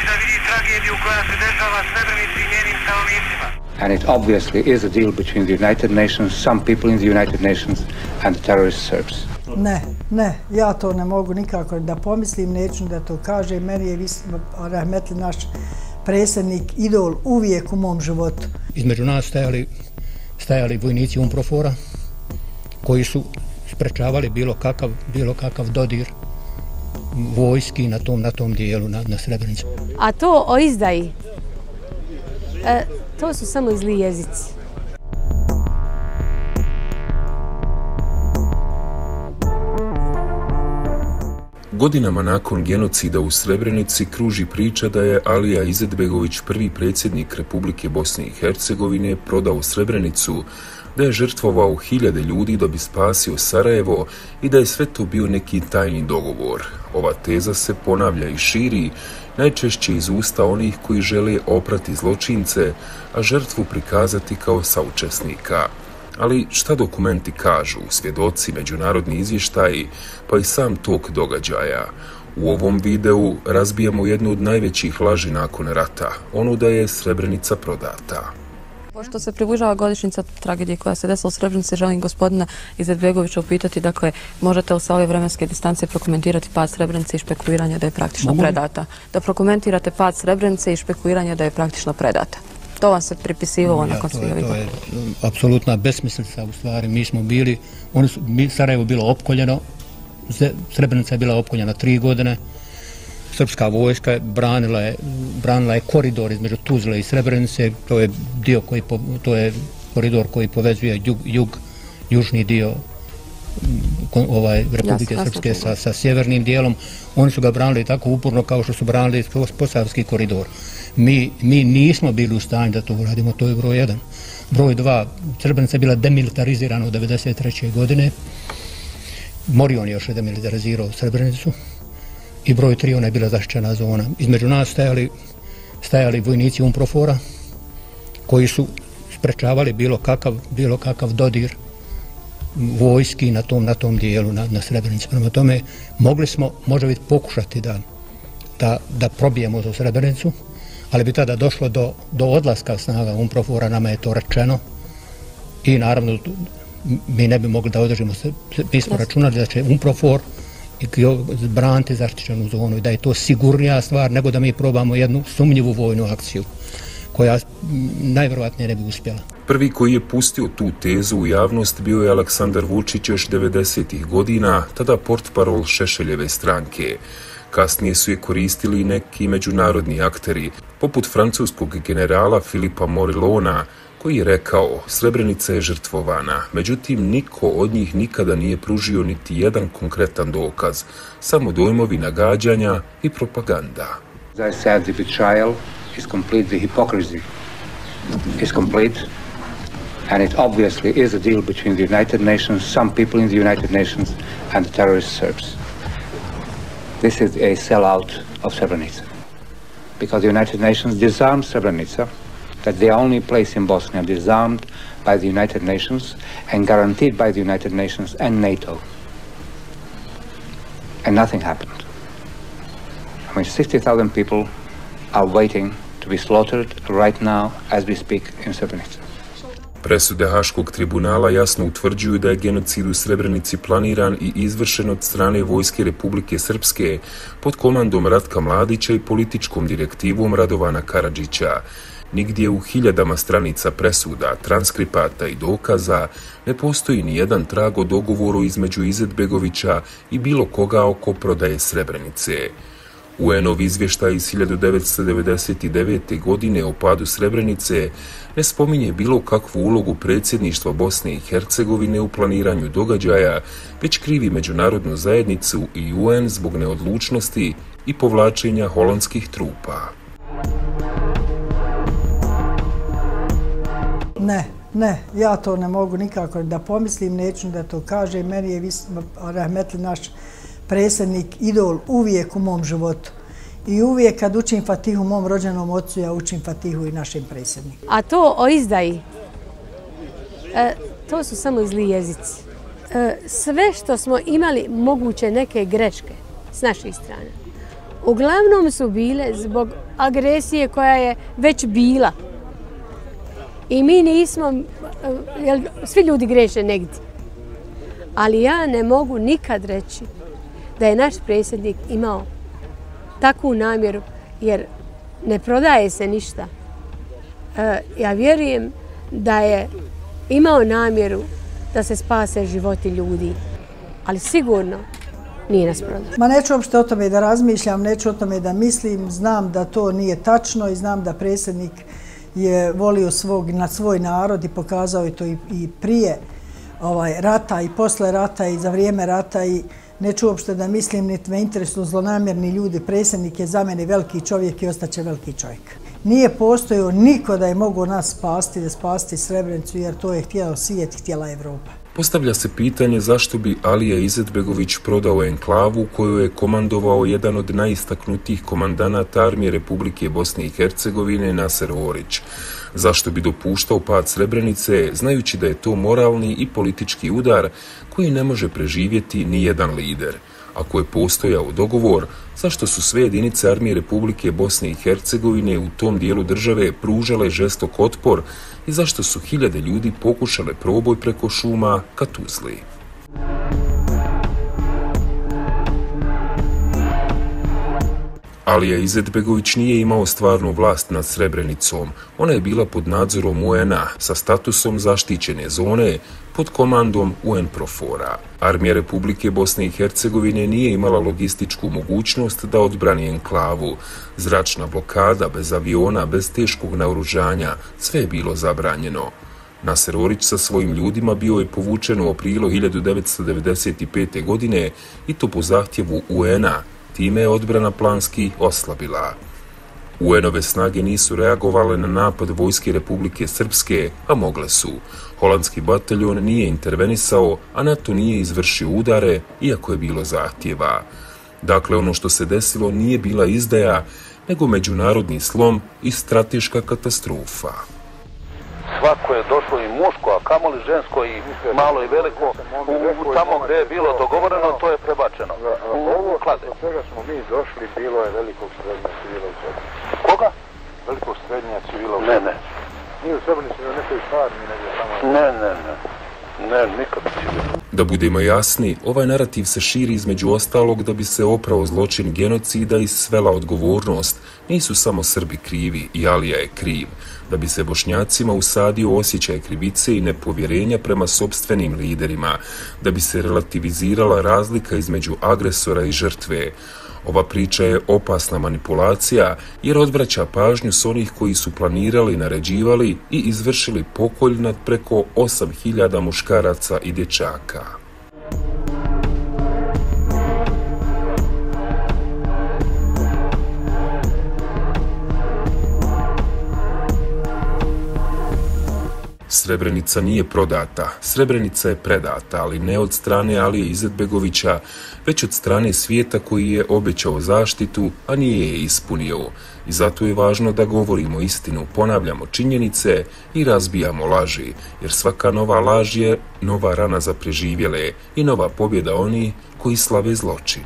da vidi tragediju koja se dešava Srebrenici i njenim stanovnicima. And it obviously is a deal between the United Nations, some people in the United Nations and the terrorist Serbs. Ne, ja to ne mogu nikako da pomislim, neću da to kažem. Meni je rahmetli naš predsjednik idol uvijek u mom životu. Između nas stajali vojnici UNPROFOR-a koji su sprečavali bilo kakav dodir vojski na tom dijelu, na Srebrenici. A to o izdaji, to su samo zli jezici. Godinama nakon genocida u Srebrenici kruži priča da je Alija Izetbegović, prvi predsjednik Republike Bosne i Hercegovine, prodao Srebrenicu, da je žrtvovao hiljade ljudi da bi spasio Sarajevo i da je sve to bio neki tajni dogovor. Ova teza se ponavlja i širi, najčešće iz usta onih koji žele oprati zločince, a žrtvu prikazati kao saučesnika. Ali šta dokumenti kažu, svjedoci, međunarodni izvještaji, pa i sam tok događaja? U ovom videu razbijamo jednu od najvećih laži nakon rata, onu da je Srebrenica prodata. Pošto se približava godišnjica tragedije koja se desila u Srebrenici, želim gospodina Izetbegovića upitati, dakle, možete li sa ove vremenske distance prokomentirati pad Srebrenice i špekuliranje da je praktično predata? Da prokomentirate pad Srebrenice i špekuliranje da je praktično predata. To vam se pripisivalo nakon svih ovih. To je apsolutna besmislica u stvari. Mi smo bili, Sarajevo je bilo opkoljeno, Srebrenica je bila opkoljena 3 godine, srpska vojska je branila je koridor između Tuzle i Srebrenice, to je koridor koji povezuje južni dio Republike Srpske sa sjevernim dijelom. Oni su ga branili tako uporno kao što su branili Posavski koridor. Mi nismo bili u stanju da to uradimo, to je broj 1. Broj 2, Srebrenica je bila demilitarizirana u 1993. godine. Morion još je demilitarizirao Srebrenicu. I broj 3, ona je bila zaštićena zona. Između nas stajali vojnici UNPROFOR-a koji su sprečavali bilo kakav dodir vojski na tom dijelu, na Srebrenici. Prema tome, mogli smo, može biti, pokušati da probijemo za Srebrenicu, ali bi tada došlo do odlaska snaga UNPROFOR-a, nama je to rečeno i naravno mi ne bi mogli da održimo, mi smo računali da će UNPROFOR braniti zaštićenu zonu i da je to sigurnija stvar nego da mi probamo jednu sumnjivu vojnu akciju koja najvjerovatnije ne bi uspjela. Prvi koji je pustio tu tezu u javnost bio je Aleksandar Vučić još 90-ih godina, tada portparol Šešeljeve stranke. Kasnije su je koristili i neki međunarodni akteri, poput francuskog generala Filipa Morilona, koji je rekao Srebrenica je žrtvovana, međutim niko od njih nikada nije pružio niti jedan konkretan dokaz, samo dojmovi nagađanja i propaganda. As I said, the betrayal is complete, the hypocrisy is complete, and it obviously is a deal between the United Nations, some people in the United Nations and the terrorist Serbs. This is a sellout of Srebrenica, because the United Nations disarmed Srebrenica. That's the only place in Bosnia disarmed by the United Nations and guaranteed by the United Nations and NATO. And nothing happened. I mean, 60,000 people are waiting to be slaughtered right now as we speak in Srebrenica. Presude Haškog tribunala jasno utvrđuju da je genocid u Srebrenici planiran i izvršen od strane Vojske Republike Srpske pod komandom Ratka Mladića i političkom direktivom Radovana Karadžića. Nigdje u hiljadama stranica presuda, transkripata i dokaza ne postoji ni jedan trag o dogovoru između Izetbegovića i bilo koga oko prodaje Srebrenice. UN-ov izvještaj iz 1999. godine o padu Srebrenice ne spominje bilo kakvu ulogu predsjedništva Bosne i Hercegovine u planiranju događaja, već krivi međunarodnu zajednicu i UN zbog neodlučnosti i povlačenja holandskih trupa. Ne, ja to ne mogu nikako da pomislim, neću da to kažem. Meni je rahmetli naš predsjednik idol uvijek u mom životu. I uvijek kad učim Fatihu mom rođenom ocu, ja učim Fatihu i našem predsjedniku. A to o izdaji, to su samo zli jezici. Sve što smo imali moguće neke greške s naših strana, uglavnom su bile zbog agresije koja je već bila. I mi nismo, svi ljudi greše negdje. Ali ja ne mogu nikad reći da je naš predsjednik imao takvu namjeru, jer ne prodaje se ništa. Ja vjerujem da je imao namjeru da se spase životi ljudi, ali sigurno nije nas prodao. Ma neću uopšte o tome da razmišljam, neću o tome da mislim, znam da to nije tačno i znam da predsjednik je volio na svoj narod i pokazao je to i prije rata i posle rata i za vrijeme rata i neću uopšte da mislim, niti me interesuju zlonamjerni ljudi. Predsjednik je za mene veliki čovjek i ostaće veliki čovjek. Nije postojao niko da je mogao nas spasti, da spasti Srebrenicu, jer to je htjelo svijet, htjela Evropa. Postavlja se pitanje zašto bi Alija Izetbegović prodao enklavu koju je komandovao jedan od najistaknutijih komandanata armije Republike Bosne i Hercegovine, Naser Orić. Zašto bi dopuštao pad Srebrenice, znajući da je to moralni i politički udar koji ne može preživjeti ni jedan lider? Ako je postojao dogovor, zašto su sve jedinice armije Republike Bosne i Hercegovine u tom dijelu države pružale žestok otpor i zašto su hiljade ljudi pokušale proboj preko šuma ka Tuzli? Alija Izetbegović nije imao stvarnu vlast nad Srebrenicom. Ona je bila pod nadzorom UN-a sa statusom zaštićene zone pod komandom UNPROFOR-a. Armija Republike Bosne i Hercegovine nije imala logističku mogućnost da odbrani enklavu. Zračna blokada, bez aviona, bez teškog naoružanja, sve je bilo zabranjeno. Naser Orić sa svojim ljudima bio je povučen u aprilu 1995. godine i to po zahtjevu UN-a. Time je odbrana planski oslabila. UN-ove snage nisu reagovale na napad vojske Republike Srpske, a mogle su. Holandski bataljon nije intervenisao, a NATO nije izvršio udare, iako je bilo zahtjeva. Dakle, ono što se desilo nije bila izdaja, nego međunarodni slom i strateška katastrofa. Svako je došlo i muško, a kamoli žensko i malo i veliko, tamo gdje je bilo dogovoreno, to je prebačeno. U klade. Od svega smo mi došli, bilo je velikog srednja civila u Srebrenici. Koga? Velikog srednja civila u Srebrenici. Ne. Nije u Srebrenici, u nekoj farmi, nego samo... Ne, nikad civila. Da budemo jasni, ovaj narativ se širi između ostalog da bi se oprao zločin genocida i svela odgovornost. Nisu samo Srbi krivi i Alija je kriv. Da bi se Bošnjacima usadio osjećaj krivice i nepovjerenja prema sopstvenim liderima, da bi se relativizirala razlika između agresora i žrtve. Ova priča je opasna manipulacija jer odvraća pažnju s onih koji su planirali, naređivali i izvršili pokolj nad preko 8.000 muškaraca i dječaka. Srebrenica nije prodata, Srebrenica je predata, ali ne od strane Alije Izetbegovića, već od strane svijeta koji je obećao zaštitu, a nije je ispunio. I zato je važno da govorimo istinu, ponavljamo činjenice i razbijamo laži, jer svaka nova laž je nova rana za preživjele i nova pobjeda oni koji slave zločin.